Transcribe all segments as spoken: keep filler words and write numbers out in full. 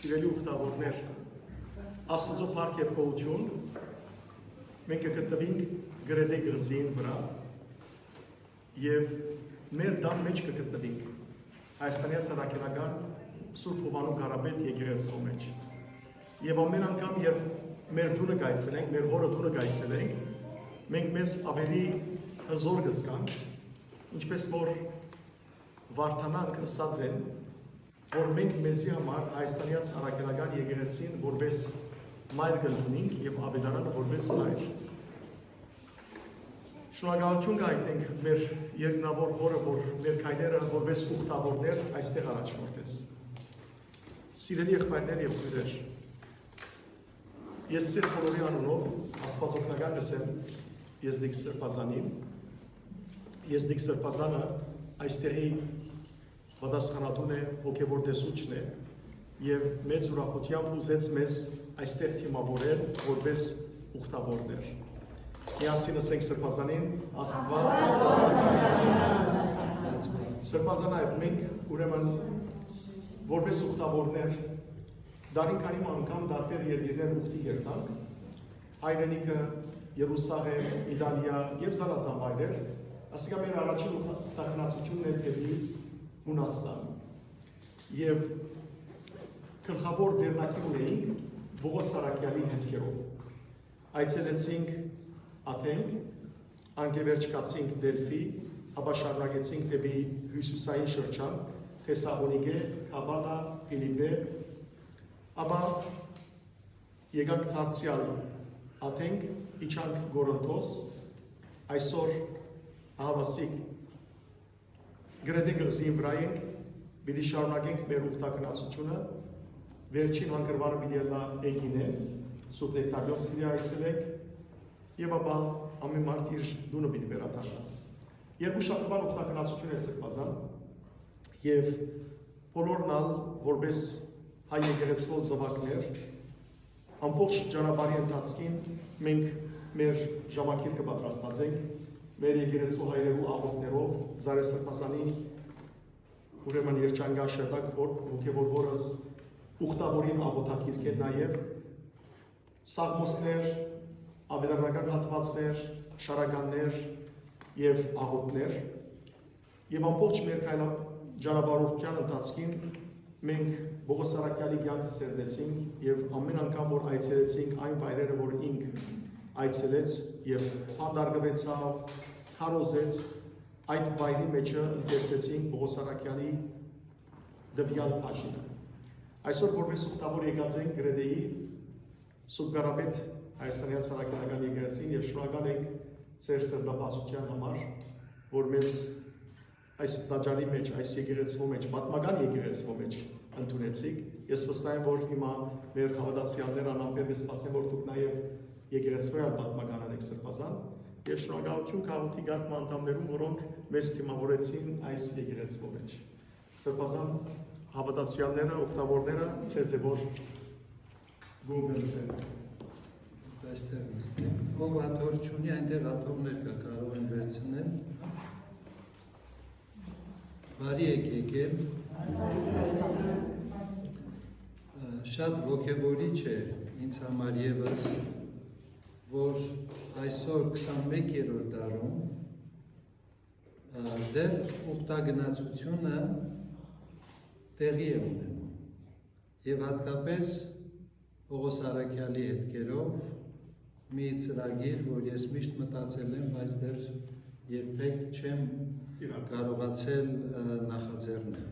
Սիրելի ուխտավորներ, Աստուծոյ փառք եւ գոհութիւն, մենք կը գտնուինք Կրետէ կղզին վրայ եւ մեր տան մէջ կը գտնուինք, Հայաստանեայ Առաքելական Սուրբ Յովհաննու Կարապետ եկեղեցւոյ մէջ։ Եւ ամէն անգամ, երբ մեր տունը կայցելենք, մեր հօրը տունը կայցելենք, մենք մեզ աւելի հզօր կը զգանք, ինչպէս որ Վարդանանք ըսած են, որ մենք մեզի համար, Հայաստանեայ Առաքելական եկեղեցին, որպէս մայր կ'ընդունինք եւ աւետարանը որպէս հայր։ Շնորհակալութիւն կ'այտնենք մեր երկնաւոր Հօրը, որ մեր քայլերը որպէս ուխտավորներ այստեղ առաջնորդեց։ Սիրելի եղբայրներ եւ քոյրեր, ես ձեր բոլորի անունով աստուածօգնական կ'ըսեմ Եզնիկ Սրբազանին։ Եզնիկ Սրբազանը այստեղի պատասխանատուն է, հոգեւոր տեսուչն է եւ մեծ ուրախութեամբ ուզեց մեզ այստեղ դիմաւորել որպէս ուխտավորներ։ Միասին ըսենք Սրբազանին. Աստուած Սրբազան այ մենք, ուրեմն, որպէս ուխտավորներ, դարին քանի մը անգամ տարբեր երկիրներ ուխտի երթանք, հայրենիքը, Երուսաղեմ, Իտալիա եւ զանազան վայրեր, ասիկա մեր առաջին ուխտագնացութիւնն է դէպի Յունաստան։ Եւ գլխաւոր վերնագիր ունէինք Պողոս Սարակեալի հետքերով։ Այցելեցինք Աթենք, անկէ վերջ գացինք Դելֆի, ապա շարունակեցինք դէպի հիւսիսային շրջան, Թեսաղոնիկէ, Գաբալա, Ֆիլիպպէ, ապա եկանք դարձեալ Աթենք, իջանք Կորինթոս, այսօր ահաւասիկ Կրետէ կղզին վրայ ենք, պիտի շարունակենք մեր ուխտագնացութիւնը, վերջին հանգրուանը պիտի ըլլայ Էգինէն, Սուրբ Նեկտարիոս պիտի այցելենք եւ ապա ամէն մարդ իր տունը պիտի վերադառնայ։ Երկուշաբթուան ուխտագնացութիւն է Սրբազան եւ բոլորն ալ որպէս հայ եկեղեցւոյ զաւակներ, ամբողջ ճանապարհի ընթացքին մենք մեր ժամագիրքը պատրաստած ենք, մեր եկեղեցու հայրերու աղօթքներով, Զարեհ Սրբազանի, ուրեմն, երջանկա շերտակ հոր-, հոգեւոր հօրս ուխտավորին աղօթագիրքէն նաեւ, սաղմոսներ, աւետարանական հատուածներ, շարականներ եւ աղօթքներ։ Եւ ամբողջ մեր քայլա-, ճանապարհորդութեան ընթացքին մենք Պողոս Սարակեալի կեանքը սերտեցինք եւ ամէն անգամ, որ այցելեցինք այն վայրերը, որ ինք այցելեց եւ բանտարկուեցաւ, քարոզեց, այդ վայրի մէջը ընթերցեցինք Պողոս Սարակեալի տուեալ բաժինը։ Այսօր որպէս ուխտավոր եկած ենք Կրետէի Սուրբ Կարապետ Հայաստանեայ Առաքելական եկեղեցին եւ շնորհակալ ենք ձեր սրտաբացութեան համար, որ մեզ այս տաճարի մէջ, այս եկեղեցւոյ մէջ, պատմական եկեղեցւոյ մէջ ընդունեցիք։ Ես վստահ եմ, որ հիմա մեր հաւատացեալները անամբեր կը սպասեն, որ դուք նաեւ եկեղեցւոյ ալ պատմական անեք Սրբազան, եւ շնորհակալութիւն գաղութի կարգ մը անդամներուն, որոնք մեզ դիմաւորեցին այս եկեղեցւոյ մէջ։ Սրբազան հաւատացեալները, ուխտավորները, ձեզի որ գոյ են։ Այստեղ նստեք։ Ով աթոռ չունի, այնտեղ աթոռներ կա, կարող են վերցնել։ Բարի եք եկել։ Շատ ոգևորիչ է ինձ համար եւս, որ այսօր քսանմեկերորդ դարում, ը, դեռ ուխտագնացութիւնը տեղի է ունենում։ Եւ յատկապես Պողոս Առաքեալի հետքերով մի ծրագիր, որ ես միշտ մտածել եմ, բայց դեռ երբեք չեմ իրական կարողացել, ը, նախաձեռնել։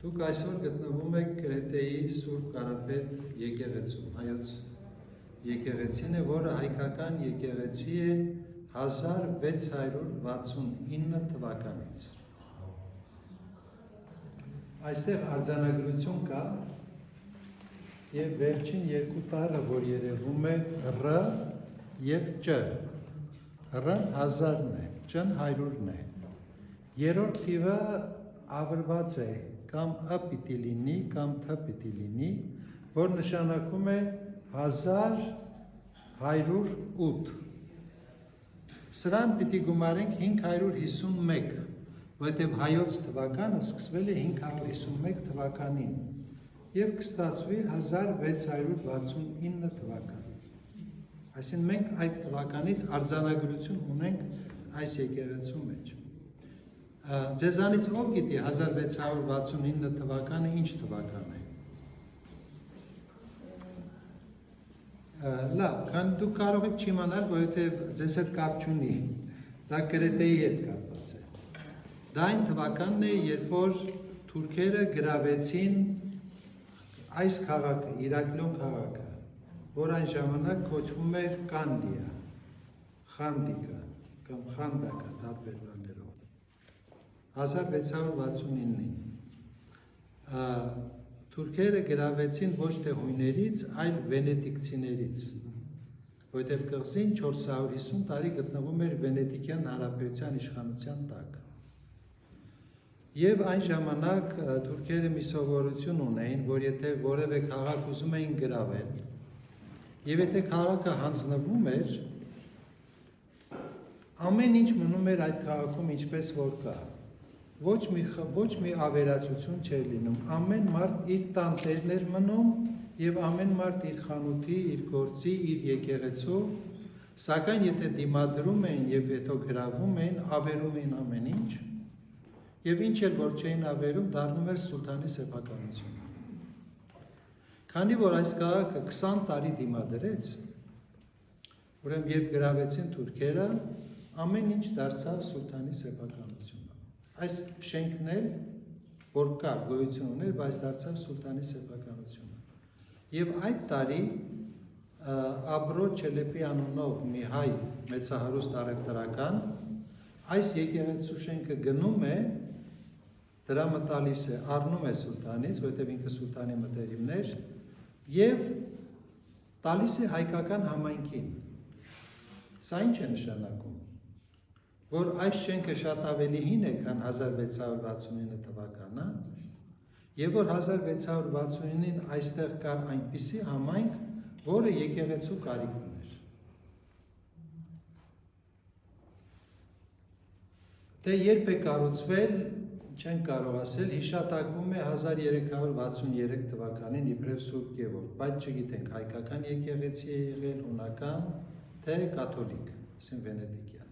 Դուք այսօր գտնվում եք Կրետէի Սուրբ Կարապետ եկեղեցում, հայոց եկեղեցին է, որը հայկական եկեղեցի է հազար վեց հարյուր վաթսուն ինը թվականից։ Այստեղ արձանագրություն կա եւ վերջին երկու տառը, որ երեւում է, Ռ եւ Ճ։ Ռ-ն հազարն է, Ճ-ն հարիւրն է։ Երրորդ թիւը աւրուած է, կամ Ը պիտի լինի, կամ Թ պիտի լինի, որ նշանակում է հազար հարիւր ութ։ Սրան պիտի գումարենք հինգ հարիւր հիսուն մէկ, որովհետեւ հայոց թուականը սկսվել է հինգ հարիւր հիսուն մէկ թուականին։ Եւ կստացուի հազար վեց հարիւր վաթսուն ինը թուական։ Այսինքն մենք այդ թուականից արձանագրութիւն ունենք այս եկեղեցու մէջ։ Ա, ձեզանից ով գիտի հազար վեց հարիւր վաթսուն ինը թուականը ինչ թուական է։ Ա, լավ, քան դուք կարող եք չիմանալ, որովհետեւ ձեզ հետ կապ չունի, դա գրեթէ երբ կապված է։ Դա այն թուականն է, երբ որ թուրքերը գրավեցին այս քաղաքը, Իրակլիոն քաղաքը, որ այն ժամանակ կոչվում էր Կանդիա, Խանդիկա կամ Խանդակա, տարբեր բաներով։ Հազար վեց հարիւր վաթսուն ինը։ Ա, թուրքերը գրավեցին ոչ թե հույներից, այլ վենետիկցիներից, որովհետեւ կղզին չորս հարիւր հիսուն տարի գտնվում էր Վենետիկեան Հանրապետութեան իշխանութեան տակ։ Եւ այն ժամանակ, ա, թուրքերը մի սովորութիւն ունեին, որ եթէ որեւէ քաղաք ուզում էին գրավել, եւ եթէ քաղաքը յանձնվում էր, ամեն ինչ մնում էր այդ քաղաքում ինչպես որ կայ։ Ոչ մի խ-, ոչ մի ավերածութիւն չէր լինում։ Ամեն մարդ իր տան տերն էր մնում եւ ամեն մարդ իր խանութի, իր գործի, իր եկեղեցու, սակայն եթէ դիմադրում էին եւ եթէ գրավում էին, ավերում էին ամեն ինչ, եւ ինչ էլ որ չէին ավերում, դառնում էր սուլթանի սեփականութիւնը։ Քանի որ այս քաղաքը քսան տարի դիմադրեց, ուրեմն երբ գրավեցին թուրքերը, ամեն ինչ դարձաւ սուլթանի սեփականութիւնը։ Այս շենքն էլ, որ կար, գոյութիւն ունէր, բայց դարձաւ սուլթանի սեփականութիւնը։ Եւ այդ տարի, ա, Աբրօ Չելեփի անունով մի հայ մեծահարուստ առեւտրական այս եկեղեցու շենքը գնում է, դրամը տալիս է, առնում է սուլթանից, որովհետեւ ինքը սուլթանի մտերիմն էր, եւ տալիս է հայկական համայնքին։ Սա ի՞նչ է նշանակում, որ այս շենքը շատ ավելի հին է, քան հազար վեց հարիւր վաթսուն ինը թուականը, եւ որ հազար վեց հարիւր վաթսուն ինին այստեղ կար այնպիսի համայնք, որը եկեղեցու կարիք ունի։ Դե երբ է կառուցվել, չենք կարող ասել, յիշատակվում է հազար երեք հարիւր վաթսուն երեք թվականին իբրեւ Սուրբ Գևորգ, բայց չգիտենք հայկական եկեղեցի է եղել, հունական, թե կաթոլիկ, ասեն վենետիկեան։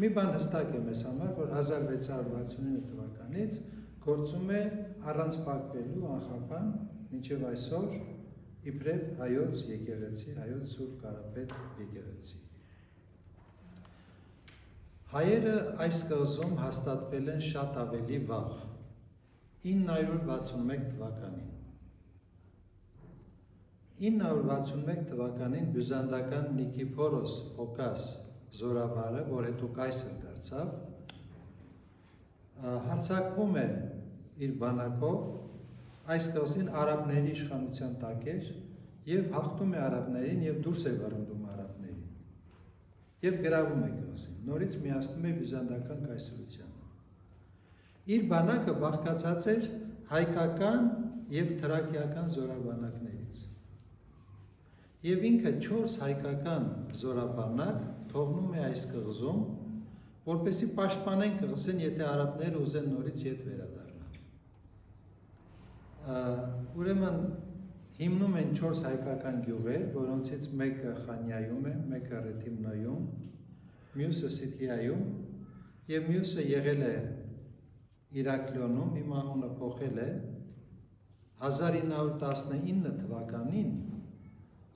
Մի բան հստակ է մեզ համար, որ հազար վեց հարիւր վաթսուն ինը թվականից գործում է առանց փակվելու անխափան մինչեւ այսօր իբրեւ հայոց եկեղեցի, հայոց Սուրբ Կարապետ եկեղեցի։ Հայերը այս կղզում հաստատվել են շատ ավելի վաղ, ինը հարիւր վաթսուն մէկ թվականին։ Ինը հարիւր վաթսուն մէկ թվականին բիւզանդական Նիկիփորոս Փոքաս զօրավարը, որ հետո կայսր դարձաւ, ա, հարձակվում է իր բանակով, այս կղզին արաբների իշխանութեան տակ էր, եւ յաղթում է արաբներին եւ դուրս է վռնդում արաբներին եւ գրավում է կղզին, նորից միացնում է բիւզանդական կայսրութեանը։ Իր բանակը բաղկացած էր հայկական եւ թրակիական զորաբանակներից։ Եւ ինքը չորս հայկական զորաբանակ թողնում է այս կղզում, որպեսզի պաշտպանեն կղզին, եթէ արաբները ուզեն նորից ետ վերադառնալ։ Ա, ուրեմն հիմնում են չորս հայկական գիւղեր, որոնցից մէկը Խանյայում է, մէկը Ռեթիմնոյում, միւսը Սիթիայում եւ միւսը եղել է Իրակլիոնում, հիմա անունը փոխել է։ Հազար ինը հարիւր տասնինը թվականին,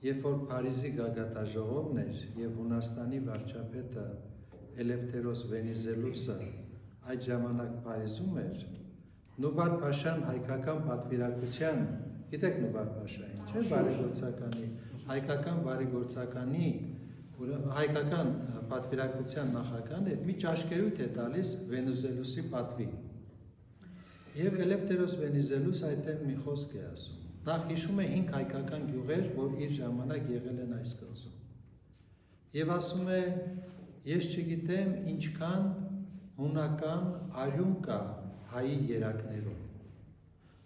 երբ որ Փարիզի գագաթաժողովն էր եւ Յունաստանի վարչապետը Էլեֆթերոս Վենիզելուսը այդ ժամանակ Փարիզում էր, Նուբար Փաշան հայկական պատվիրակութեան, գիտեք Նուբար Փաշային, չէ՞, բարեգործականի, հայկական բարեգործականի, ուրեմն հայկական, ը, պատվիրակութեան նախագահն էր, մի ճաշկերոյթ է տալիս Վենիզելուսի պատվին։ Եւ Էլեֆթերոս Վենիզելուս այդտեղ մի խօսք է ասում։ Նախ հիշում է հինգ հայկական գիւղեր, որ իր ժամանակ եղել են այս կղզում։ Եւ ասում է. «Ես չգիտեմ ինչքան հունական արիւն կայ հայի երակներուն,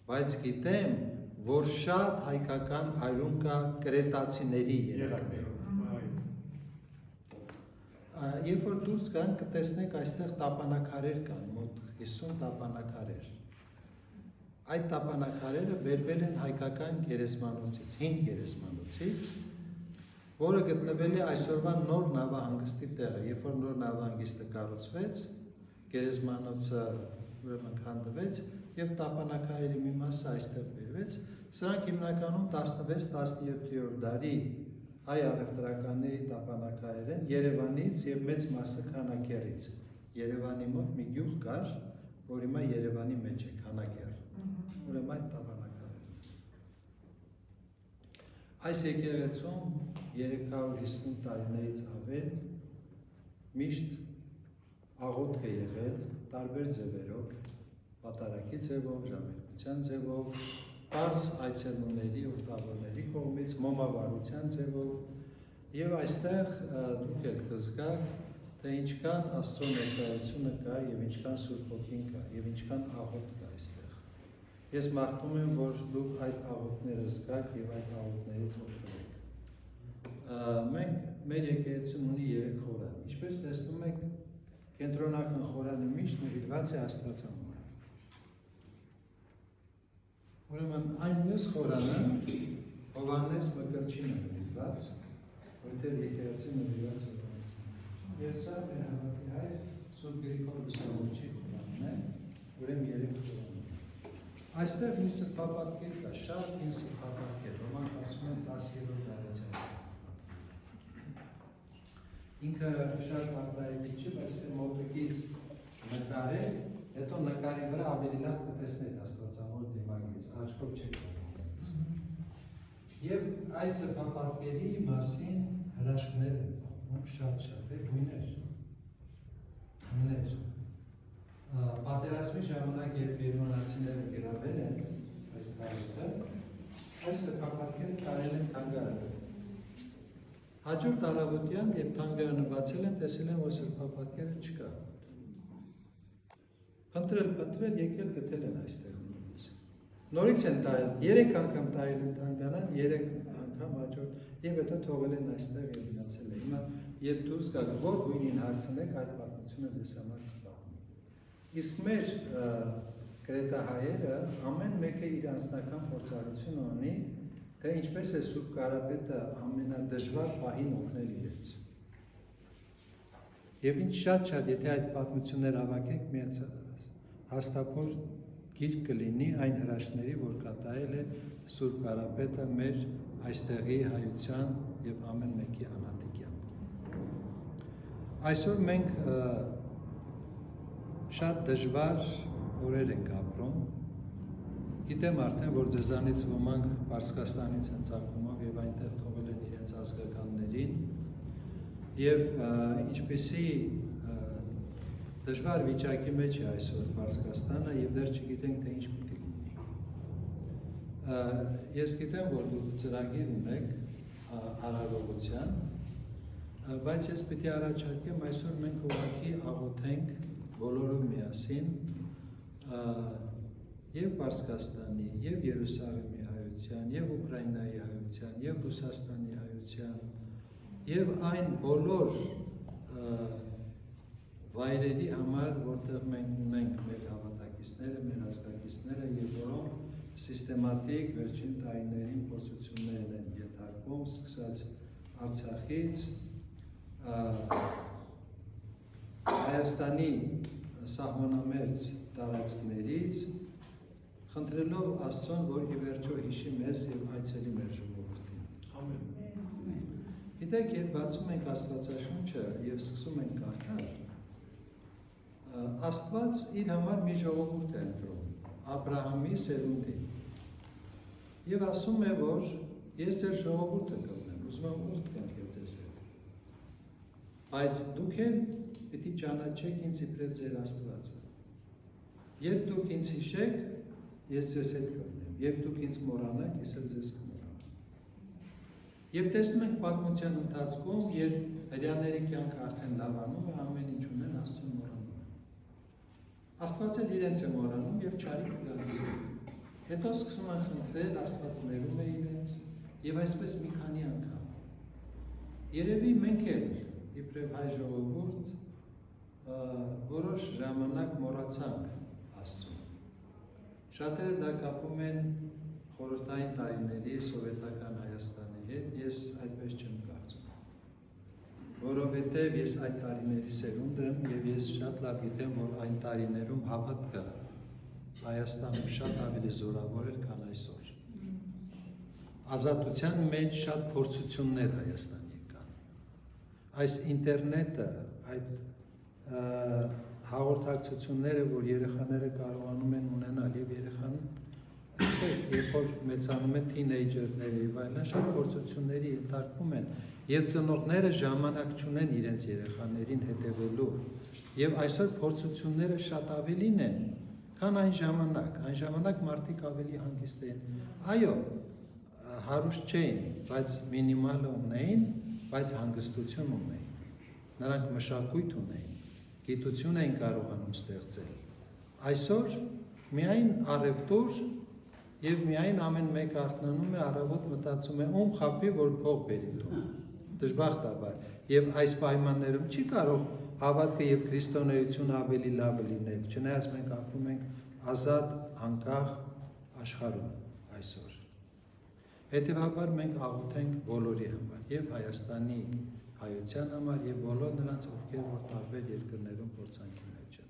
բայց գիտեմ, որ շատ հայկական արիւն կայ կրետացիների երակներուն»։ Ա, երբ որ դուրս գանք, կտեսնենք, այստեղ տապանաքարեր կան, մոտ հիսուն տապանաքարեր։ Այդ տապանաքարերը բերուեր են հայկական գերեզմանոցից, հին գերեզմանոցից, որը գտնուեր է այսօրուան Նոր Նավահանգստի տեղը, երբ որ Նոր Նավահանգիստը կառուցուեց, գերեզմանոցը ուրեմն քանդուեց եւ տապանաքարերի մի մասը այստեղ բերուեց։ Սրանք հիմնականում տասնվեց, տասներկու դարի հայ առեւտրականների տապանաքարեր են Երեւանից եւ մեծ մասը Քանաքեռից։ Երեւանի մօտ մի գիւղ կար, որ հիմա Երեւանի մէջ է, Քանաքեռ։ Ուրեմն այդ տապանաքարեր։ Այս եկեղեցում երեք հարյուր հիսուն տարիներից ավել միշտ աղօթք է եղել տարբեր ձեւերով, պատարագի ձեւով, ժամերգության ձեւով, պարզ այցելուների, ուխտավորների կողմից, մոմավարության ձեւով, եւ այստեղ, ը, դուք էլ կը զգաք, թե ինչքան Աստծո ներկայությունը կայ եւ ինչքան Սուրբ Հոգին կայ եւ ինչքան աղօթք կայ այստեղ։ Ես մաղթում եմ, որ դուք այդ աղօթքները զգաք եւ այդ աղօթքներից օգտվեք։ Ը, մենք, մեր եկեղեցին ունի երեք խորան։ Ինչպես տեսնում եք, կենտրոնական խորանը միշտ նվիրված է Աստուածամորը։ Ուրեմն այն մյուս խորանը Յովհաննէս Մկրտչին է նվիրված, որտեղ եկեղեցին նվիրված է Յովհաննէս Մկրտչին։ Եւ սա մեր հաւատի հայր Սուրբ Գրիգոր Լուսավորչի խորանն է, ուրեմն երեք խորան։ Այստեղ մի սրբապատկեր կա, շատ հին սրբապատկեր, ոմանք ասում են տասներորդ դարացի սրբապատկեր։ Ինքը շատ արտայայտիչ չի, բայց դեռ մոտիկից նկարել, հետո նկարի վրա ավելի լավ կտեսնեք Աստուածամոր դիմագիծ, աչքով չեք կարող տեսնել։ Եւ այս սրբապատկերի մասին հրաշքներ են պատմում, շատ-շատ է, գույներ, գույներ։ Ա, պատերազմի ժամանակ, երբ գերմանացիները գրավել են այս գաղութը, այս սրբապատկերը տարել են թանգարան։ Հաջորդ առավոտեան, երբ թանգարանը բացել են, տեսել են, որ սրբապատկերը չկայ։ Փնտրել, փնտրել, եկել, գտել են այստեղ նորից։ Նորից են տայել, երեք անգամ տայել են թանգարան, երեք անգամ հաջորդ, եւ հետո թողել են այստեղ եւ մնացել է։ Հիմա, երբ դուրս գաք, որ գույնին հարցնեք, այդ պատմությունը ձեզ համար կպահնի։ Իսկ մեր, ը, կրետահայերը, ամեն մեկը իր անձնական փորձառությունը ունի, թե ինչպես է Սուրբ Կարապետը ամենադժվար պահին օգնել իրենց։ Եւ ինչ շատ-շատ, եթե այդ պատմությունները հավաքենք, մի հաստափոր գիրք կը լինի այն հրաշքների, որ կատարել է Սուրբ Կարապետը մեր այստեղի հայության եւ ամեն մեկի անհատի կյանքում։ Այսօր մենք, ը, շատ դժվար օրեր ենք ապրում։ Գիտեմ արդեն, որ ձեզանից ոմանք Պարսկաստանից են ծագումով եւ այնտեղ թողել են իրենց ազգականներին, եւ, ը, ինչպիսի, ը, դժվար վիճակի մեջ է այսօր Պարսկաստանը, եւ դեռ չգիտենք, թե ինչ պիտի լինի։ Ը, ես գիտեմ, որ դուք ծրագիր ունեք, ը, արարողության, ը, բայց ես պիտի առաջարկեմ, այսօր մենք ուղղակի աղոթենք բոլորով միասին, ը, եւ Պարսկաստանի, եւ Երուսաղեմի հայության, եւ Ուկրաինայի հայության, եւ Ռուսաստանի հայության, եւ այն բոլոր, ը, վայրերի համար, որտեղ մենք ունենք մեր հաւատակիցները, մեր ազգակիցները, եւ որոնք սիստեմատիկ վերջին տարիներին փորձություններ են ենթարկում, սկսած Արցախից, ը, Հայաստանի սահմանամերձ տարածքներից, խնդրելով Աստծուն, որ ի վերջոյ յիշի մեզ եւ այցելի մեր ժողովուրդին։ Ամեն։ Գիտեք, երբ բացում ենք Աստուածաշունչը եւ սկսում ենք կարդալ, ը, Աստուած իր համար մի ժողովուրդ է ընտրում, Աբրահամի սերունդին։ Եւ ասում է, որ ես ձեր ժողովուրդը կ'ըլլեմ, ուզում եմ ուխտ կնքել ձեզ հետ։ Բայց դուք էլ պիտի ճանաչեք ինձ իբրեւ ձեր Աստուածը։ Երբ դուք ինձ յիշեք, ես ձեզ հետ կ'ըլլեմ։ Երբ դուք ինձ մոռանաք, ես էլ ձեզ կ'մոռանամ։ Եւ տեսնում ենք պատմության ընթացքում, երբ հրեաների կյանքը արդեն լավանում է, ամեն ինչ ունեն, Աստծուն մոռանում են։ Աստուած էլ իրենց է մոռանում եւ չարիքը գալիս է։ Հետո սկսում են խնդրել, Աստուած ներում է իրենց, եւ այսպես մի քանի անգամ։ Երեւի մենք էլ, իբրեւ հայ ժողովուրդ, ը, որոշ ժամանակ մոռացանք Աստծուն։ Շատերը տակապում են խորհրդային տարիների սովետական Հայաստանի հետ, ես այդպես չեմ կարծում։ Որովհետև ես այդ տարիների սերունդ եմ եւ ես շատ լավ գիտեմ, որ այն տարիներում հաւատքը Հայաստանում շատ ավելի զորավոր էր, քան այսօր։ Ազատության մեջ շատ փորձություններ Հայաստան եկան։ Այս ինտերնետը, այդ, ը, հաղորդակցությունները, որ երեխաները կարողանում են ունենալ, եւ երեխան, երբ որ մեծանում է, թինեյջերները եւ այլն, շատ փորձությունների ենթարկվում են, եւ ծնողները ժամանակ չունեն իրենց երեխաներին հետեւելու։ Եւ այսօր փորձությունները շատ ավելին են, քան այն ժամանակ։ Այն ժամանակ մարդիկ ավելի հանգիստ էին։ Այո, հարուստ չէին, բայց մինիմալը ունեին, բայց հանգստություն ունեին։ Նրանք մշակոյթ ունեին, գիտություն էին կարողանում ստեղծել։ Այսօր միայն առեւտուր եւ միայն ամեն մեկը արթնանում է, առավոտ մտածում է, ում խաբի, որ փող բերի տուն։ Դժբախտաբար։ Եւ այս պայմաններում չի կարող հաւատքը եւ քրիստոնեությունը ավելի լաւ լինել, չնայած մենք ապրում ենք ազատ, անկախ աշխարհում այսօր։ Հետեւաբար մենք աղոթենք բոլորի համար, եւ Հայաստանի հայության համար, եւ բոլոր նրանց, ովքեր որ տարբեր երկրներում փորձանքի մեջ են։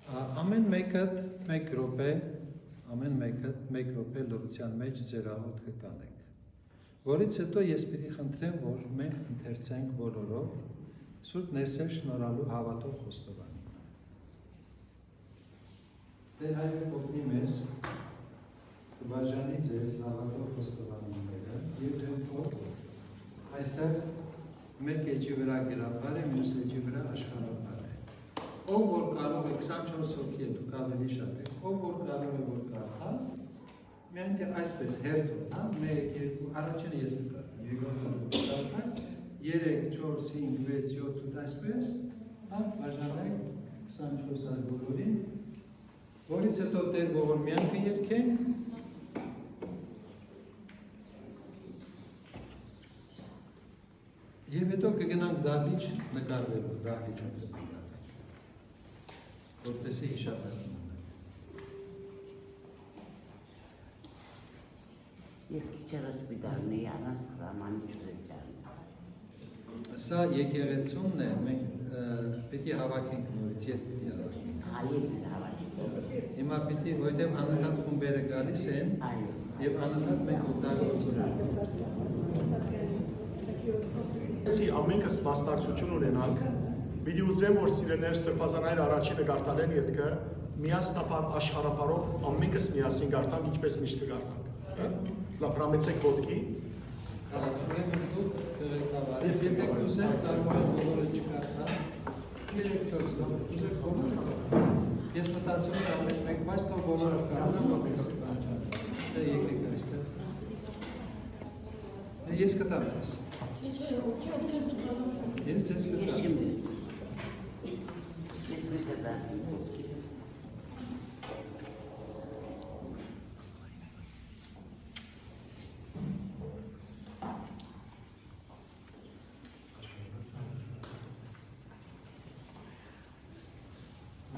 Ա, ամեն մեկը մեկ րոպե, ամեն մեկը մեկ րոպե լռության մեջ ձեր աղոթքը կանեք, որից հետո ես պիտի խնդրեմ, որ մենք ընթերցենք բոլորով Սուրբ Ներսեր շնորհալու հաւատով խոստովանումը։ Տէր Հայրը կօգնի մեզ, կը բաժանի ձեզ հաւատով խոստովանումները եւ հերթով այստեղ մէկ էջի վրայ գրաբար է, միւս էջի վրայ աշխարհաբար է։ Ով որ կարող է, քսանչորս հոգի է, դուք ավելի շատ էք, ով որ կարող է, որ կարդա, միայն թե այսպես հերթով, հա, մէկ, երկու, առաջինը ես կը կարդամ, երկրորդը դուք կը կարդաք, երեք, չորս, հինգ, վեց, յոթ, ութ, այսպես, հա, բաժանենք քսանչորս հազար բոլորին, որից հետո Տեր ողորմեան կը երգենք, եւ հետո կը գնանք դահլիճ նկարվելու, դահլիճ, որպեսզի յիշատակին մնանք։ Ես քիչ առաջ պիտի առնեի առանց Ռամանի Չուզեցյալի։ Սա եկեղեցունն է, մենք, ը, պիտի հաւաքենք նորից, ե՞րբ պիտի հաւաքենք։ Հայեր պիտի հաւաքենք։ Հիմա պիտի, որտեղ անընդհատ խումբերը գալիս են, այո, եւ անընդհատ մենք օգտագործում ենք։ Սի ամենքս մասնակցություն ունենանք, պիտի ուզեմ, որ սիրելիներ Սրբազան Հայր առաջինը կարդալեն ետքը, միասնաբար աշխարհապարով ամենքս միասին կարդանք, ինչպես միշտ կկարդանք։ Հա? Լավ, հրամեցեք ոտքի։ Ուրեմն դուք ղեկավարեք, ես եթե կուզեմ, կարող եմ բոլորը չկարդամ, երեք, չորս, կուզեք բոլորը կարդամ։ Ես մտածում եմ, ամեն մեկ, բայց թող բոլորը կարդան, որպես բանջար։ Դե եկեք այստեղ։ Դե ես կտամ ձեզ։ Չէ, չէ, ո-, չէ, ո-, չես զգալու։ Ես ձեզ կտամ։ Ես չեմ ես։ Ես կտամ։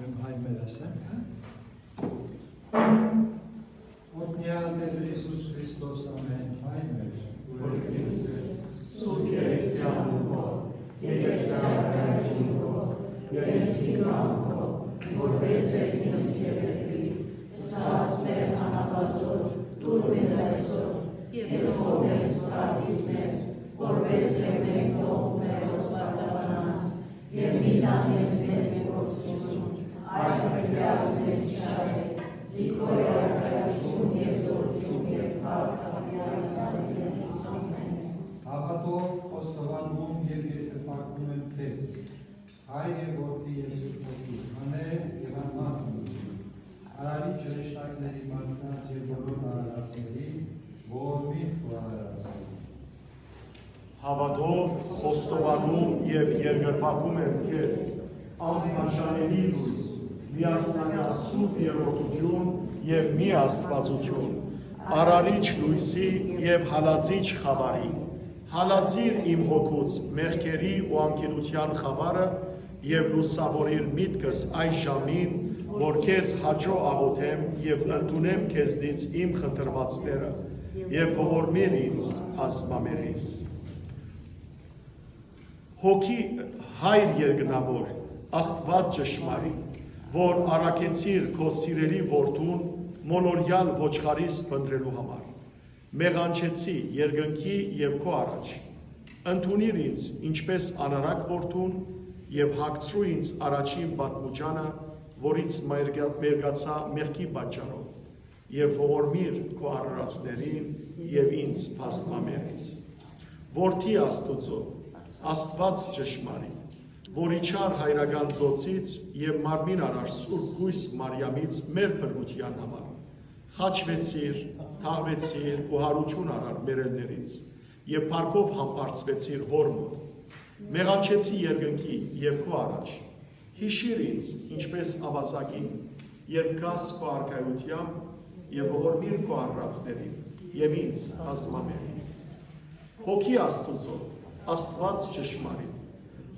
Ուրեմն հայ մեր ասենք, հա՞։ Օրհնեալ Տեր Յիսուս Քրիստոս, ամեն հայ մեր, որ Սուրբ Երեսի անունով, Երեսի արքայությունով, Երեսի կամքով, որպես երկինս եւ երկրի, սա ասպեր անապազոր, դուր մեզ այսօր, եւ թող մեզ սպարտիս մեր, որպես եւ մենք թողում մեր ոսպարտաբանանց, եւ մի տան մեզ մեզ գործություն, այլ պիտի ազդես չարե, զիքոյ արքայություն եւ զորություն եւ փառք։ Հապատով խոստովանում եւ երկրպագում եմ քեզ, Հայր եւ Որդի եւ Սուրբ Հոգի, անել եւ անմահ մնացի, արարիչ հրեշտակների մարդկանց եւ բոլոր արարածների, որ միշտ ու արարածների։ Հաւատով խոստովանում եւ երկրպագում եմ քեզ, անբաժանելի լոյս, միասնական Սուրբ Երրորդություն եւ մի Աստվածություն, արարիչ լոյսի եւ հալածիչ խաւարի, հալածիր իմ հոգուց մեղքերի ու անգիտության խաւարը եւ լուսաւորիր միտքս այս ժամին, որ քեզ հաճոյ աղօթեմ եւ ընդունեմ քեզնից իմ խնդրուածները, եւ ողորմիր ինձ բազմամեղիս։ Հոգի, Հայր երկնաւոր, Աստուած ճշմարիտ, որ առաքեցիր քո սիրելի որդուն մոլորեալ ոչխարիս փնտռելու համար, մեղանչեցի երկնքի եւ քո առաջ։ Ընդունիր ինձ ինչպէս անառակ որդուն եւ հագցրու ինձ առաջին պատմուճանը, որ ինձ մերգա-, մերգացայ մեղքի պատճառով, եւ ողորմիր քո արարածներին եւ ինձ բազմամեղիս։ Որդի Աստուծոյ, Աստուած ճշմարիտ, որ իջար հայրական ծոցից եւ մարմին առար Սուրբ Կոյս Մարիամից մեր փրկութեան համար, խաչուեցիր, թաղուեցիր ու յարութիւն առար մեռելներից, եւ փառքով համբարձուեցիր Հօր մօտ։ Մեղանչեցի երկնքի եւ քո առաջ։ Յիշիր ինձ ինչպէս աւազակին, երբ գաս քո արքայութեամբ, եւ ողորմիր քո արարածներին եւ ինձ բազմամեղիս։ Հոգի Աստուծոյ, Աստուած ճշմարիտ,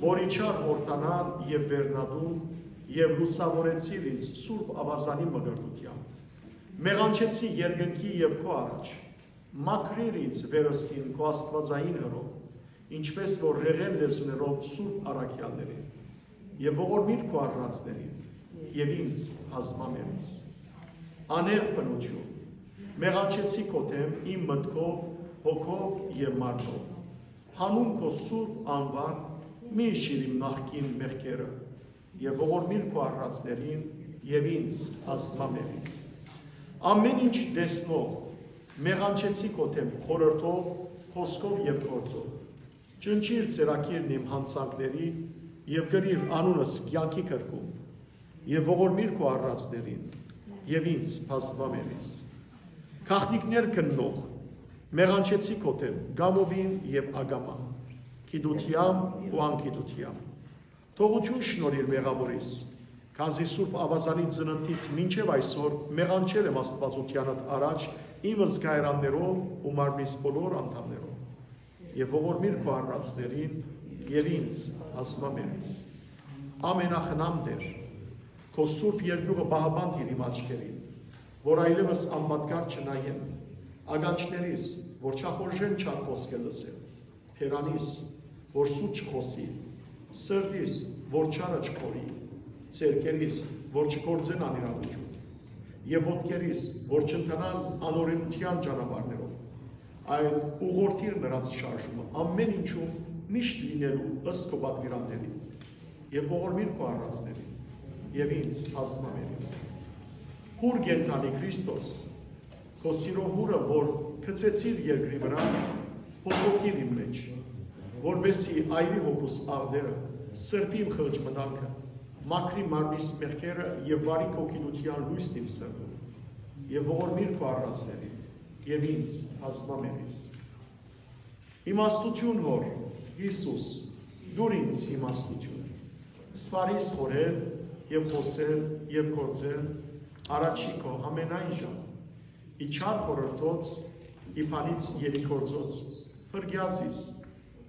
որ իջար Յորդանան եւ Վերնատուն եւ լուսաւորեցիր ինձ Սուրբ Աւազանի մկրտութեամբ, մեղանչեցի երկնքի եւ քո առաջ։ Մաքրիր ինձ վերստին քո աստուածային հրով, ինչպէս որ ռեղեն լեզուներով Սուրբ Առաքեալներուն, եւ ողորմիր քո արարածներին, եւ ինձ բազմամեղիս։ Անհեղ բնութիւն, մեղանչեցի քո դէմ իմ մտքով, հոգով եւ մարմնով։ Յանուն քո սուրբ անուան մի յիշիր իմ նախկին մեղքերը, եւ ողորմիր քո արարածներին եւ ինձ բազմամեղիս։ Ամէն ինչ տեսնող, մեղանչեցի քո դէմ խորհրդով, խօսքով եւ գործով։ Ճնճիր ծերագիրն իմ յանցանքների եւ գրիր անունս կեանքի գրկում, եւ ողորմիր քո արարածներին եւ ինձ բազմամեղիս։ Գաղտնիքներ գննող, մեղանչեցի քո դէմ կամովին եւ ակամայ, գիտութեամբ ու անգիտութեամբ։ Թողութիւն շնորհիր մեղաւորիս, քանզի Սուրբ Աւազանի ծննդից մինչեւ այսօր մեղանչել եմ Աստուածութեանդ առաջ իմ զգայարաններով ու մարմնիս բոլոր անդամներով, եւ ողորմիր քո արարածներին եւ ինձ բազմամեղիս։ Ամենախնամ Տէր, քո սուրբ երկիւղը պահապան դիր իմ աչքերին, որ այլեւս անպատկառ չնայեմ, ականջներիս, որ չախորժեն չար խօսքը լսել, բերանիս, որ սուտ չխօսի, սրտիս, որ չարը չքորի, ձեռքերիս, որ չգործեն անիրաւութիւն, եւ ոտքերիս, որ չընթանան անօրէնութեան ճանապարհներով, այլ ուղղորդիր նրանց շարժումը ամէն ինչում միշտ լինելու ըստ քո պատուիրանների, եւ ողորմիր քո արարածներին, եւ ինձ բազմամեղիս։ Հուր կենդանի Քրիստոս, քո սիրո հուրը, որ գցեցիր երկրի վրայ, փոփոխիր իմ մէջ, որպէսզի այրի հոգուս աղտերը, սրբի իմ խղճ մտանքը, մաքրի մարմնիս մեղքերը եւ վարի քո գիտութեան լոյսն իմ սրտում, եւ ողորմիր քո արարածներին, եւ ինձ բազմամեղիս։ Իմաստութիւն Հօր, Յիսուս, տուր ինձ իմաստութիւն, սպարիս խորհել եւ խօսել եւ գործել առաջի քո ամենայն ժամ, ի չար խորհրդոց, ի բանից եւ ի գործոց, փրկեա զիս,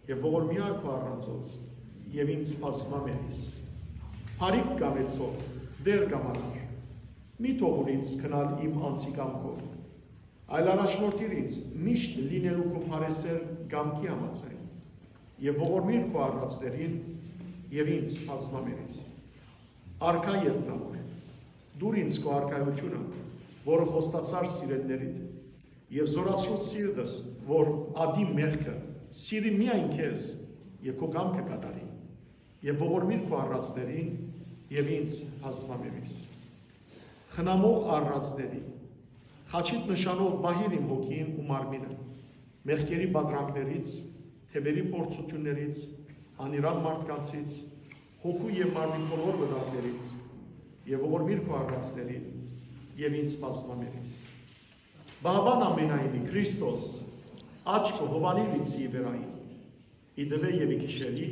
եւ ողորմեա քո առածոց, եւ ինձ բազմամեղիս։ Բարիք կամեցող, Տէր կամարար, մի թողուր ինձ գնալ իմ անձի կամքով, այլ առաջնորդիր ինձ միշտ լինելու քո բարեսեր կամքի համաձայն, եւ ողորմիր քո առածներին, եւ ինձ բազմամեղիս։ Արքայ երկնաւոր, տուր ինձ քո արքայութիւնը, որը խոստացար սիրելիներիդ, եւ զորացրու սիրտս, որ ատի մեղքը սիրի միայն քեզ եւ քո կամքը կատարի, եւ ողորմիր քո առածներին, եւ ինձ բազմամեղիս։ Խնամող առածների, խաչիդ նշանով պահիր իմ հոգին ու մարմինը, մեղքերի պատրանքներից, թեւերի փորձութիւններից, անիրաւ մարդկանցից, հոգու եւ մարմնի բոլոր վտանգներից, եւ ողորմիր քո առածներին, եւ ինձ բազմամեղիս։ Պահապան ամենայնի Քրիստոս, աչքը Յովհաննի լիցի վերային, ի տուէ եւ ի գիշելի,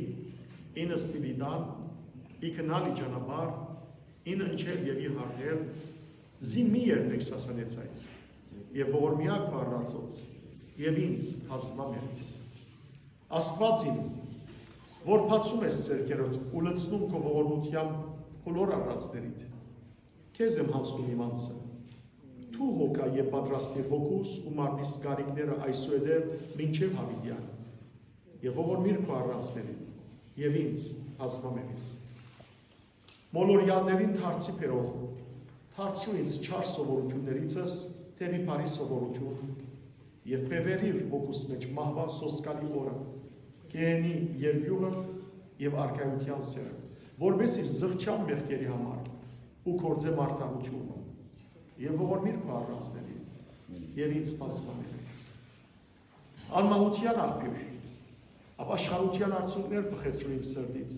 ի նստիլ ի տան, ի գնալ ի ճանապարհ, ի ննջել եւ ի յարդել, զի մի երբեք սասանեցայց, եւ ողորմեա քո առածոց, եւ ինձ բազմամեղիս։ Աստուած իմ, որ բացում ես ձեռքերդ ու լցնում քո ողորմութեան բոլոր առածներիդ, քեզ եմ յանձնում իմ անձը։ Դու հոգայ եւ պատրաստիր հոգուս ու մարմնիս կարիքները այսուհետեւ մինչեւ յաւիտեան, եւ ողորմիր քու առածներին, եւ ինձ, բազմամերիս։ Մոլորեալներին դարձի բերող, դարձրու ինձ չար սովորութիւններիցս դէպի բարի սովորութիւն, եւ բեւեռիր հոգուս մէջ մահուան սոսկալի օրը, գեհենի երկիւղը եւ առկայութեան սերը, որպէս զի զղջամ մեղքերի համար ու գործեմ արդարութիւնը, եւ ողորմիր քու առածներին, եւ ինձ, բազմամերիս։ Անմահութեան աղբիւր, ապաշխարութեան արցունքներ բխեցրու իմ սրտից,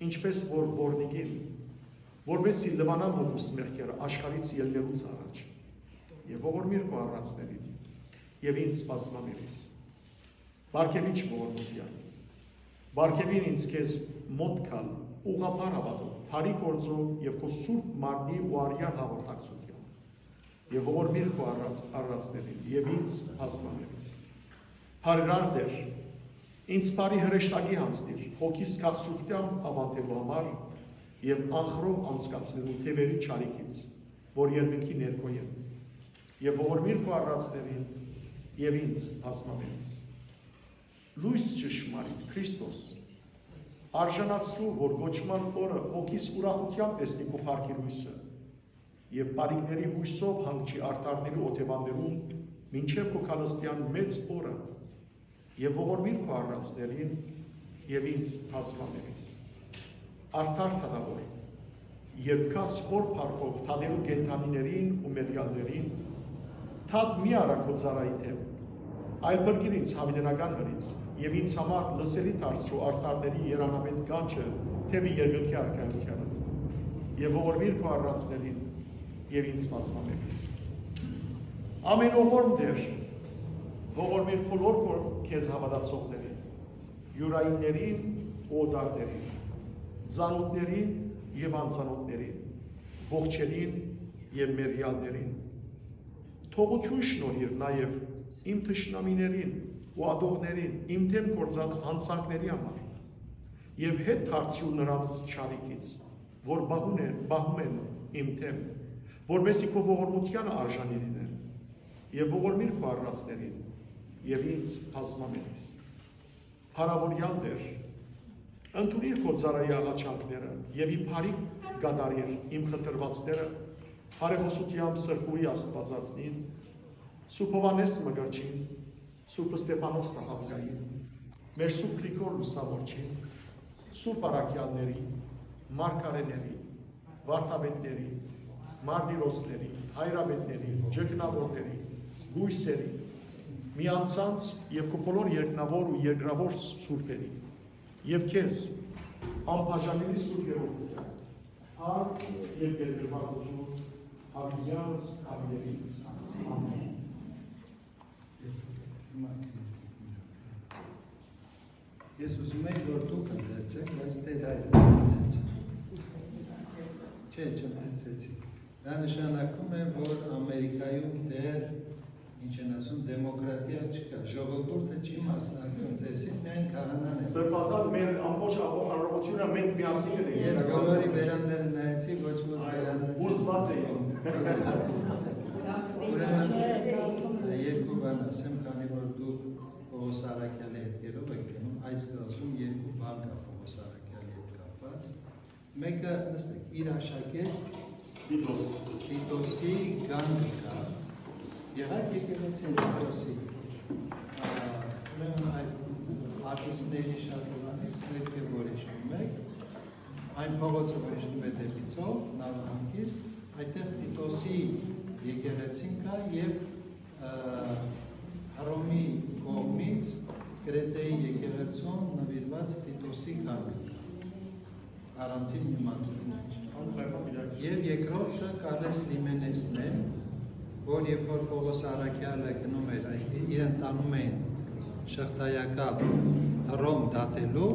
ինչպէս որ որնիկին, որպէս զի լուանամ հոգուս մեղքերը աշխարհից ելնելուց առաջ, եւ ողորմիր քու առածներին, եւ ինձ, բազմամերիս։ Պարգեւիչ ողորմութեան, պարգեւիր ինձ քեզ մօտ գալ ուղղափառ հաւատով, բարի գործով եւ քու սուրբ մարմնի ու արեան հաղորդակցությամբ, եւ ողորմիր քու առած-, առածներին, եւ ինձ, բազմամերիս։ Բարերար Տէր, ինձ բարի հրեշտակի յանձնիր, հոգիս քաղցրութեամբ աւանդելու համար եւ անխռով անցկացնելու թեւերի չարիքից, որ երկնքի ներքոյ են, եւ ողորմիր քու առածներին, եւ ինձ, բազմամերիս։ Լոյս ճշմարիտ, Քրիստոս, արժանացրու, որ կոչման օրը հոգիս ուրախութեամբ տեսնի քու փառքի լոյսը, եւ պարիկների յոյսով հանգչի արդարների օթեւաններուն մինչեւ քու քալստեան մեծ օրը, եւ ողորմիր քու առածներին, եւ ինձ, բազմամերիս։ Արդար դատաւոր, երբ գաս հոր փառքով դատելու կենդանիներին ու մեռեալներին, դատ մի արա քու ծառայի դէմ, այլ փրկիր ինձ յաւիտենական հրից, եւ ինձ համար լսելի դարձրու արդարների երանաւէտ կանչը դէպի երկնքի առկայութեանը, եւ ողորմիր քու առածներին, եւ ինձ, բազմամերիս։ Ամենողորմ Տէր, ողորմիր բոլոր քո քեզ հաւատացողներին, յուրայիններին ու օտարներին, ծանօթներին եւ անծանօթներին, ողջերին եւ մեռեալներին։ Թողութիւն շնորհիր նաեւ իմ թշնամիներին ու ատողներին իմ դէմ գործած յանցանքների համար, եւ հետ դարձրու նրանց չարիքից, որ պահուն են, պահում են իմ դէմ, որպէս զի քո ողորմութեանը արժանի լինեն, եւ ողորմիր քու առածներին, եւ ինձ, բազմամերիս։ Փառաւորեալ Տէր, ընդունիր քո ծառայի աղաչանքները եւ ի բարիք կատարիր իմ խնդրուածները, բարեխօսութեամբ Սրբուհի Աստուածածնին, Սուրբ Յովհաննէս Մկրտչին, Սուրբ Ստեփանոս Տաղաւկային, մեր Սուրբ Գրիգոր Լուսաւորչին, Սուրբ Առաքեալների, մարգարէների, վարդապետների, մարտիրոսների, հայրապետների, ճգնաւորների, կոյսերի, միանցանց եւ քո բոլոր երկնաւոր ու երկրաւոր սուրբերի, եւ քեզ, անբաժանելի Սուրբ Երրորդի, փառք եւ երկրպագութիւն յաւիտեանց յաւիտենիցս։ Ամէն։ Ես ուզում էի, որ դուք ընթերցեք, բայց Տէր հայրը ընթերցեց։ Չէ, չընթերցեցի։ Դա նշանակում է, որ Ամերիկայում դեռ, ինչ են ասում, դեմոկրատիա չկա։ Ժողովուրդը չի մասնակցում ծեսին, միայն քահանան է։ Սրբազան մեր ամբողջ աղ-, արարողությունը մենք միասին ենք Ես կատարում։ Բոլորի վերանները նայեցի, ոչ ոք Այո, վերանները հուզված էի։ Ուրեմն երկու բան ասեմ, քանի որ դուք Պողոս Առաքյալի հետ գերով եք գնում, այս կղզում երկու բան կա Պողոս Առաքյալի հետ կապված։ Մեկը, նստեք, իր աշակերտ Տիտոս։ Տիտոսի գանգը կա։ Եղա՞ք եկեղեցին Տիտոսի։ Ա, ուրեմն այդ արտիստների շարժուրանից մեկը, որ իջնում եք, այն փողոցը, որ իջնում է դեպի ծով, նավահանգիստ, այդտեղ Տիտոսի եկեղեցին կա եւ, ա, Հռոմի կողմից Կրետեի եկեղեցուն նվիրված Տիտոսի գանգը կա։ Առանցին մի մատուցում։ Անխայտապետական։ Եվ երկրորդը Կարլես Լիմենեսն է, որ երբ որ Պողոս Առաքյալը գնում էր, այդ իրեն տանում էին շղթայակապ Հռոմ դատելու,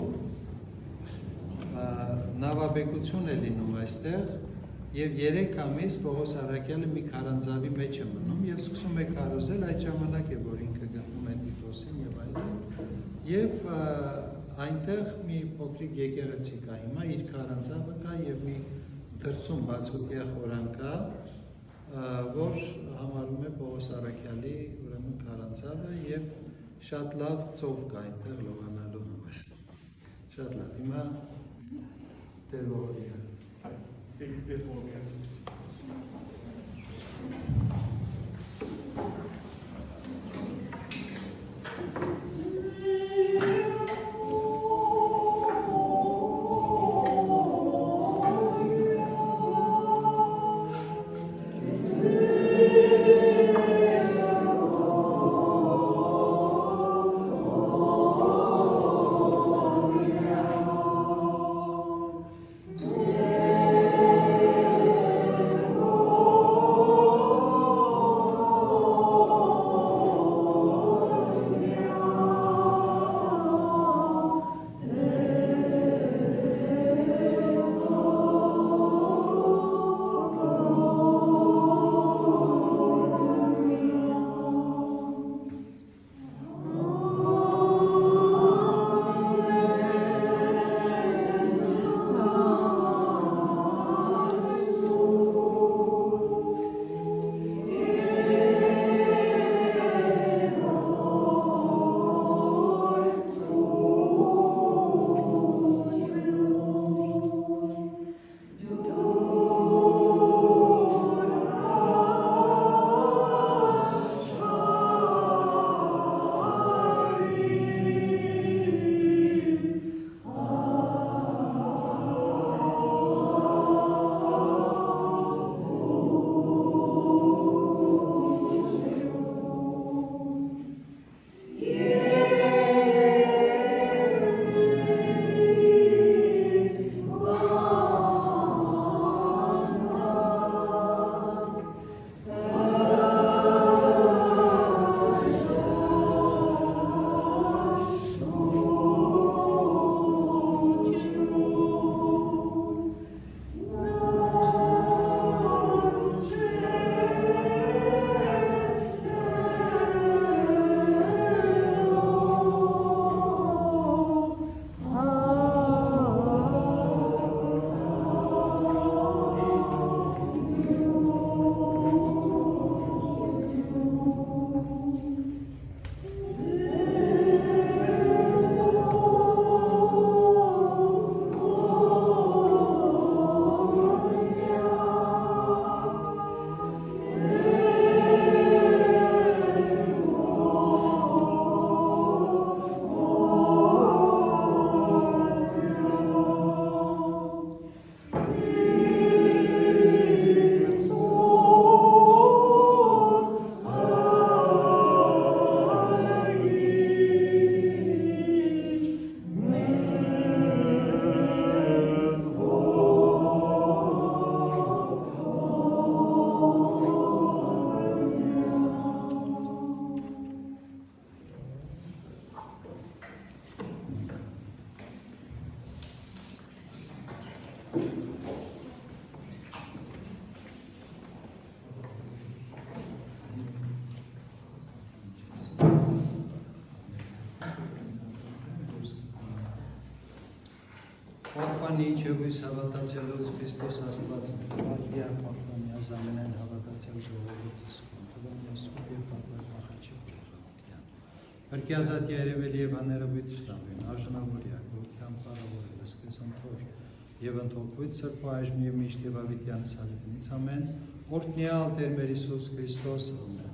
ա, նավաբեկություն է լինում այստեղ, եւ երեք ամիս Պողոս Առաքյալը մի քարանձաւի մեջ է մնում եւ սկսում է քարոզել, այդ ժամանակ է, որ ինքը գտնում է Տիտոսին եւ այլն, եւ, ա, այնտեղ մի փոքրիկ եկեղեցի կա հիմա, իր քարանձաւը կա եւ մի Դրսում բացօթեայ խորանքը, ը, որ համարում է Պողոս Առաքեալի, ուրեմն, քարանձաւը, եւ շատ լաւ ծով կայ այնտեղ լողանալու համար։ Շատ լաւ, հիմա Տեր Ողորմեան։ Պահպանիչ եւ յոյս հաւատացեալուց Քրիստոս Աստուած, Տէր, Պահպանեաս ամենայն հաւատացեալ ժողովուրդը, Սուրբ Հոգիով, Սուրբ Պապ Մախաչեան, Փրկի ազատ երևելի եւ աներևոյթ շտապին, արժանաւոր յակոյթեան փառաւոր ըսկես ընթոր եւ ընթորքոյթ սրբոյ այժմ եւ միշտ եւ աւիտեանս աւիտենից ամէն, օրհնեալ Տէր մեր Յիսուս Քրիստոս, ամէն։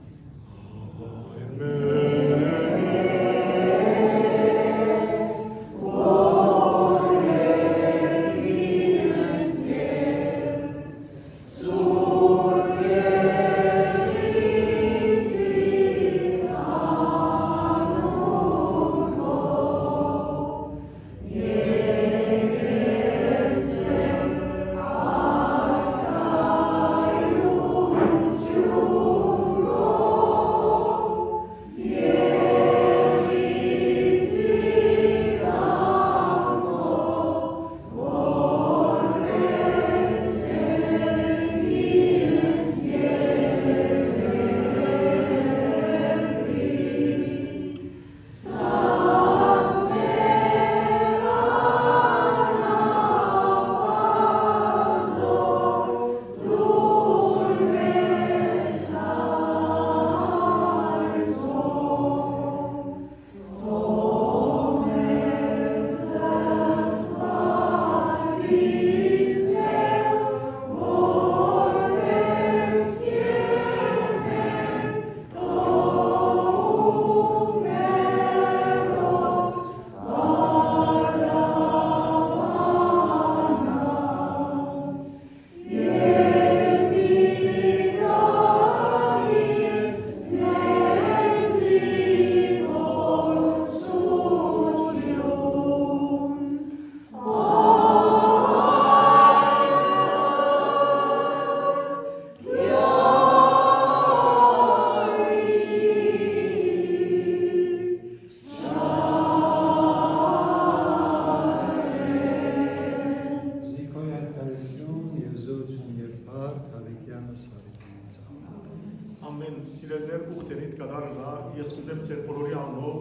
Ես կ'ուզեմ ձեր բոլորի անունով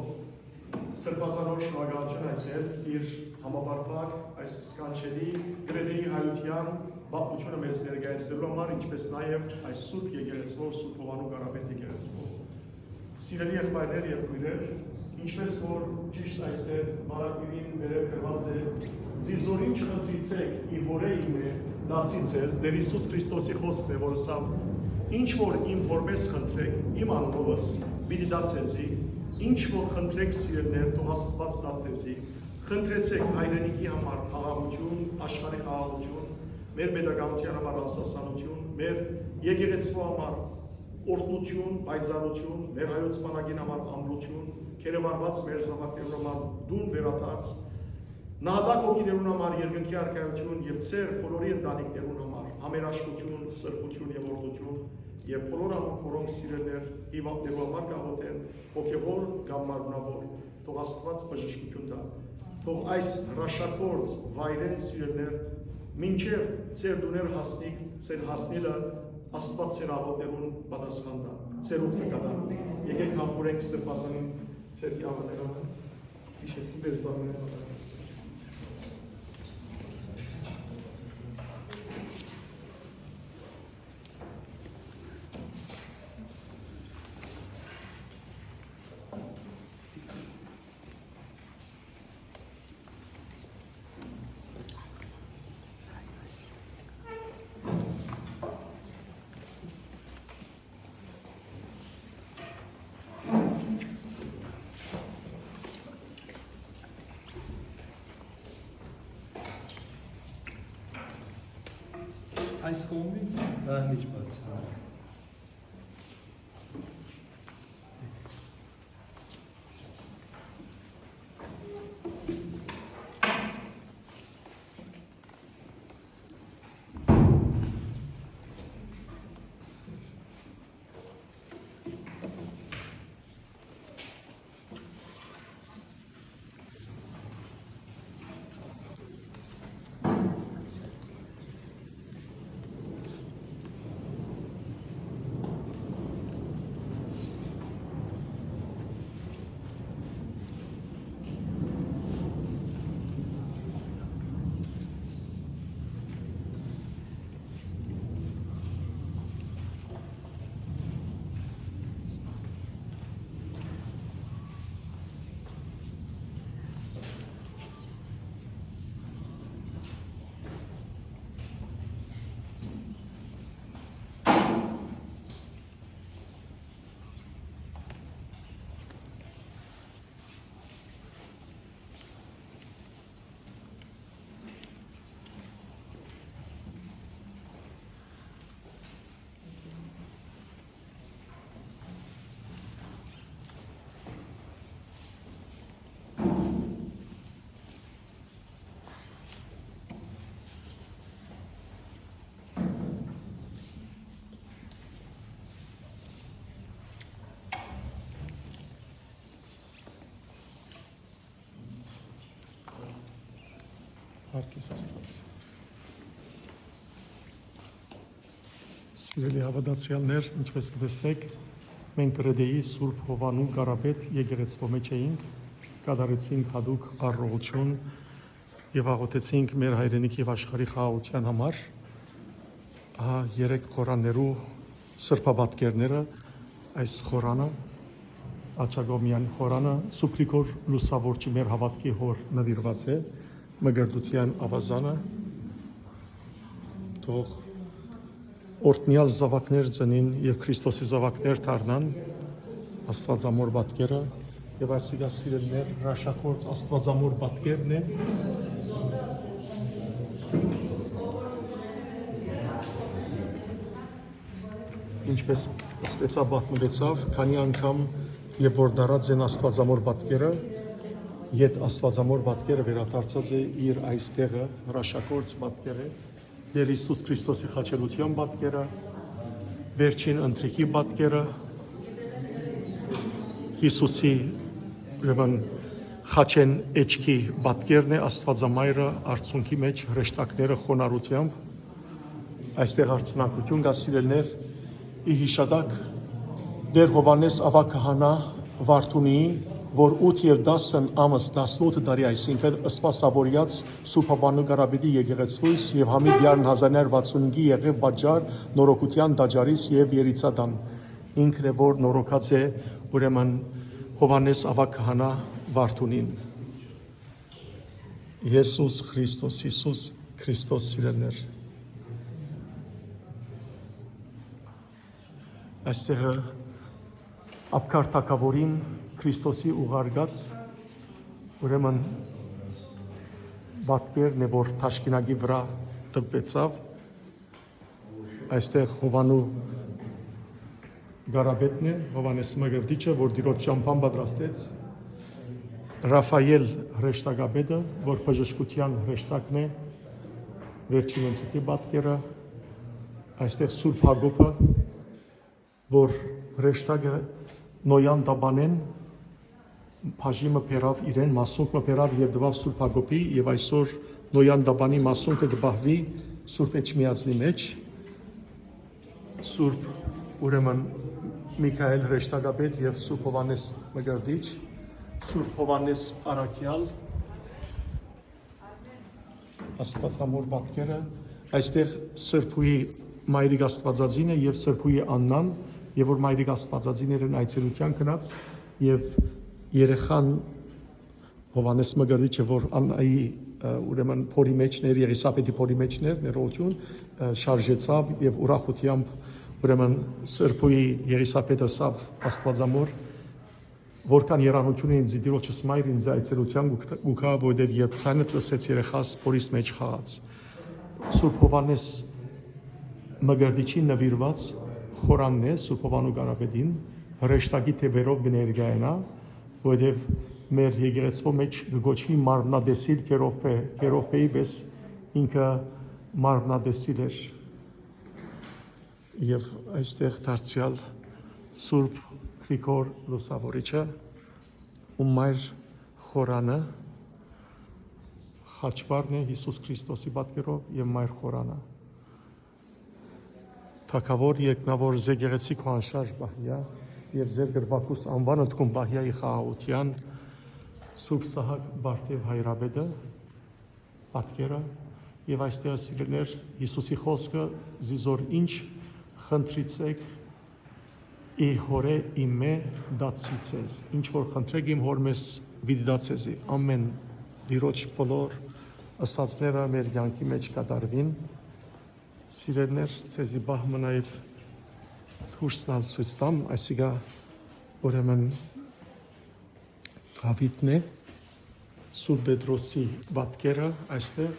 սրբազանոր շնորհակալութիւն այցելել իր համապարփակ այս սքանչելի կրետեի հայութեան պատմութիւնը մեզ ներկայացնելու համար, ինչպէս նաեւ այս Սուրբ Եկեղեցւոյ, Սուրբ Հովանու Կարապետ Եկեղեցւոյ։ Սիրելի եղբայրներ եւ քոյրեր, ինչպէս որ ճիշդ այսեր վարակիրին վերեւ գրուած է, «Զի զոր ինչ խնդրիցէք իր հօրէ իմէ, լացի ձեզ», Տէր Յիսուս Քրիստոսի խօսքն է, որ ըսաւ. «Ինչ որ իմ հօրմէս խնդրէք, իմ անունովս, պիտի տայ ձեզի, ինչ որ խնդրէք, սիրելիներ, թող Աստուած տայ ձեզի»։ Խնդրեցէք հայրենիքի համար խաղաղութիւն, աշխարհի խաղաղութիւն, մեր պետականութեան համար անսասանութիւն, մեր եկեղեցւոյ համար օրհնութիւն, պայծառութիւն, մեր հայոց բանակին համար ամրութիւն, գերեվարուած մեր զաւակներուն համար տուն վերադարձ, նահատակ հոգիներուն համար երկնքի արքայութիւն եւ ձեր բոլորի ընտանիքներուն համար համերաշխութիւն, սրբութիւն եւ օրհնութիւն, եւ բոլոր անոնք, որոնք սիրելիներ հիւանդներու համար կ'աղօթեն, հոգեւոր կամ մարմնաւոր, թող Աստուած բժշկութիւն տայ։ Թող այս հրաշագործ վայրէն, սիրելիներ, մինչեւ ձեր տուները հասնիք, ձեր հասնիլը Աստուած ձեր աղօթքներուն պատասխան տայ, ձեր ուխտը կատարի։ Եկէք համբուրենք սրբազանին ձեր կեանքը, յիշեցի մեր զաւակները։ Այս կողմից դահլիճ բաց։ Հարգիս Աստուած։ Սիրելի հաւատացեալներ, ինչպէս կը տեսնէք, մենք կրետեի Սուրբ Հովանու Կարապետ եկեղեցւոյ մէջ էինք, կատարեցինք յատուկ առողջութիւն եւ աղօթեցինք մեր հայրենիքի եւ աշխարհի խաղաղութեան համար։ Ահա երեք խորաններու սրբապատկերները, այս խորանը, Աչակոմեան խորանը, Սուրբ Գրիգոր Լուսաւորչի, մեր հաւատքի հօր, նուիրուած է, մկրտութեան աւազանը, թող օրհնեալ զաւակներ ծնին եւ Քրիստոսի զաւակներ դառնան, Աստուածամոր պատկերը, եւ այսիկա, սիրելիներ, հրաշագործ Աստուածամոր պատկերն է։ Ինչպես ըսվեցաւ, պատմուեցաւ, քանի անգամ երբ որ դարած են Աստուածամոր պատկերը, յետ Աստուածամոր պատկերը վերադարձած է իր այս տեղը, հրաշագործ պատկեր է, Տէր Յիսուս Քրիստոսի խաչելութեան պատկերը, վերջին ընթրիքի պատկերը, Յիսուսի, ուրեմն, խաչէն էջքի պատկերն է, Աստուածամայրը արցունքի մեջ, հրեշտակները խոնարհութեամբ, այստեղ հարցնակություն կայ, սիրելիներ, ի յիշատակ Տէր Յովհաննէս Աւագ Քահանայ Վարդունի, որ ութ եւ տասն ամս, տասնութ տարի, այսինքն, սպասաւորեաց Սուրբ Հովհաննու Կարապետի եկեղեցւոյս եւ համի դիարն հազար նոր վաթսուն հինգի եղեւ պատճառ նորոգութեան տաճարիս եւ երիցատան։ Ինքն է, որ նորոգած է, ուրեմն, Հովհաննէս Աւագ Քահանայ Վարդունին։ Յիսուս Քրիստոս, Յիսուս Քրիստոս, սիրելիներ։ Այստեղը Աբգար թագաւորին Քրիստոսի ուղարկած, ուրեմն, պատկերն է, որ թաշկինակի վրայ տպուեցաւ։ Այստեղ Հովհաննու Կարապետն է, Հովհաննէս Մկրտիչը, որ Տիրոջ ճամբան պատրաստեց, Ռաֆայել հրեշտակապետը, որ բժշկութեան հրեշտակն է, վերջին ընթրիքի պատկերը, այստեղ Սուրբ Յակոբը, որ հրեշտակը Նոյան տապանէն բաժին մը բերաւ իրեն, մասունք մը բերաւ եւ տուաւ Սուրբ Յակոբի, եւ այսօր Նոյան տապանի մասունքը կը պահուի Սուրբ Էջմիածնի մէջ։ Սուրբ, ուրեմն, Միքայել հրեշտակապետ եւ Սուրբ Հովհաննէս Մկրտիչ, Սուրբ Հովհաննէս Առաքեալ, Աստուածամոր պատկերը, այստեղ Սրբուի Մայրիկ Աստուածածինը եւ Սրբուի Աննան, եւ որ Մայրիկ Աստուածածիներն այցելութեան գնաց, եւ երեխան Հովհաննէս Մկրտիչը, որ Աննայի, ը, ուրեմն, փորի մէջն էր, Եղիսաբեթի փորի մէջն էր, ներողություն, ը, շարժեցաւ եւ ուրախութեամբ, ուրեմն, Սրբուի Եղիսաբեթը ըսաւ Աստուածամոր, որքան երանութիւն է ինձի Տիրոջս մայր, ինձ այցելութեան կու գ-, կու գայ, որովհետեւ երբ ձայնդ լսեց, երեխաս փորիս մէջ խաղաց։ Սուրբ Հովհաննէս Մկրտիչին նուիրուած խորանն է, Սուրբ Հովհաննու Կարապետին, հրեշտակի թեւերով կը ներկայանայ, որովհետեւ մեր եկեղեցւոյ մէջ կը կոչուի մարմնատեսիլ Կերովբէ, Կերովբէի պէս ինքը մարմնատեսիլ էր։ Եւ այստեղ դարձեալ Սուրբ Գրիգոր Լուսաւորիչը, ում մայր խորանը խաչվառն է Յիսուս Քրիստոսի պատկերով եւ մայր խորանը։ Թագաւոր երկնաւոր, զեկեղեցի քո անշարժ պահիա եւ զեր գրուակուս անուան ընդկուն պահիա ի խաղաղութեան, Սուրբ Սահակ Պարթեւ հայրապետը, պատկերը, եւ այստեղ, սիրելիներ, Յիսուսի խօսքը, զիզոր ինչ խնդրիցէք, ի Հօրէ իմէ դացի ձեզ, ինչ որ խնդրէք իմ Հօր մէս, պիտի դա ձեզի։ Ամէն, Տիրոջ բոլոր ըսածները մեր կեանքի մէջ կատարուին։ Սիրելիներ, ձեզի պահ մը նաեւ դուրսն ալ ցոյց տամ, այսիկա, ուրեմն, Դաւիթն է, Սուրբ Պետրոսի պատկերը այստեղ,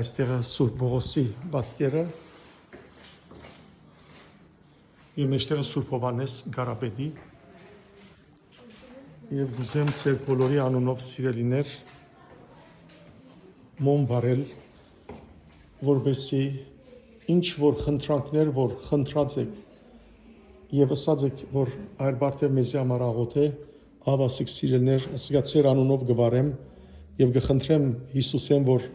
այստեղ է Սուրբ Պողոսի պատկերը եւ մեջտեղը Սուրբ Հովհաննէս Կարապետի։ Եւ կ'ուզեմ ձեր բոլորի անունով, սիրելիներ, մոմ վառել, որպեսզի ինչ որ խնդրանքներ որ խնդրած եք եւ ըսած եք, որ Հայր Պարթեւ մեզի համար աղօթէ, ահա ասիկ, սիրելիներ, ասիկա ձեր անունով կը վառեմ եւ կը խնդրեմ Յիսուսէն, որ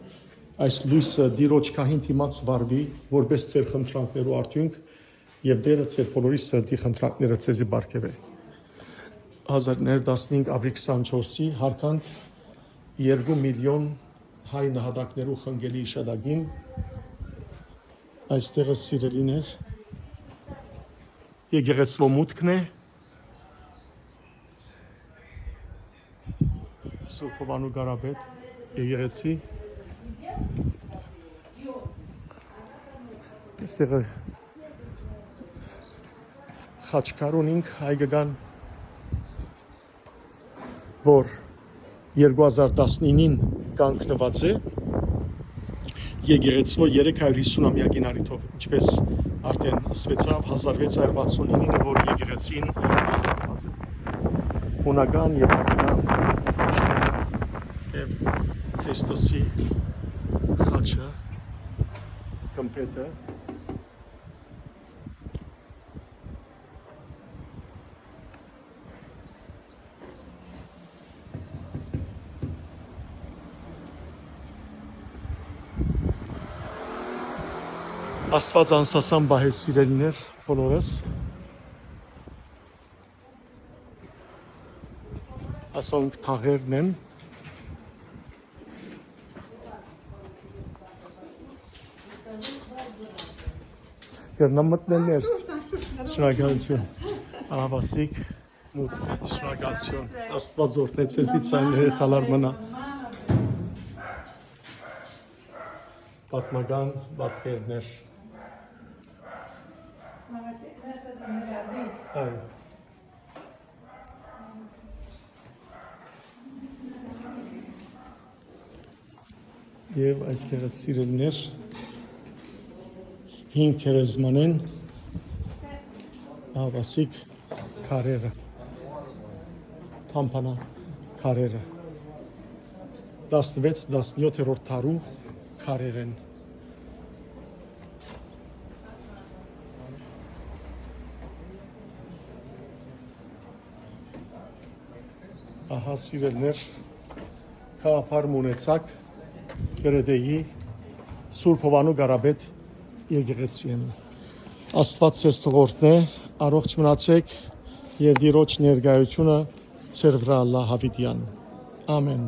այս լոյսը Տիրոջ քահին դիմաց վառուի, որպէս ձեր խնդրանքներու արդիւնք, եւ Տէրը ձեր բոլորի սրտի խնդրանքները ձեզի պարգեւէ։ Հազար նոր տասնհինգ ապրիլ քսանչորսի յարգանք երկու միլիոն հայ նահատակներու խնկելի իշատակին, այստեղը, սիրելիներ, եկեղեցւոյ մուտքն է, Սուրբ Հովհաննու Կարապետ եկեղեցի, այստեղը խաչքար ունինք հայկական, որ երկու հազար տասնինին կանգնուած է եկեղեցւոյ երեք հարիւր հիսուն ամեակին առիթով, ինչպես արդէն ասուեցաւ, հազար վեց հարիւր վաթսուն ինինը, որ եկեղեցին հաստատուած է։ Հունական եւ հայկական խաչքարը եւ Քրիստոսի խաչը, կմպետը, Աստուած անսասան պահէ, սիրելիներ, բոլորս։ Ասոնք թաղերն են։ Կրնամ մտնել ներս։ Շնորհակալություն։ Ահավասիկ մուտքը, շնորհակալություն։ Աստված օրհնեց, ես իցան հերթալար մնա։ Պատմական պատկերներ։ Այո։ Եւ այստեղ, սիրելիներ, հին գերեզմանէն ահավասիկ քարերը, թամբանա քարերը, տասնվեց, տասնեթերորդ դարու քարեր են։ Ահա, սիրելիներ, գաղափար մը ունեցաք Կրետէի Սուրբ Հովանու Կարապետ եկեղեցիէն։ Աստված ձեզ թող օրհնէ, առողջ մնացեք եւ Տիրոջ ներկայությունը ձեր վրայ ըլլայ յաւիտեան։ Ամեն։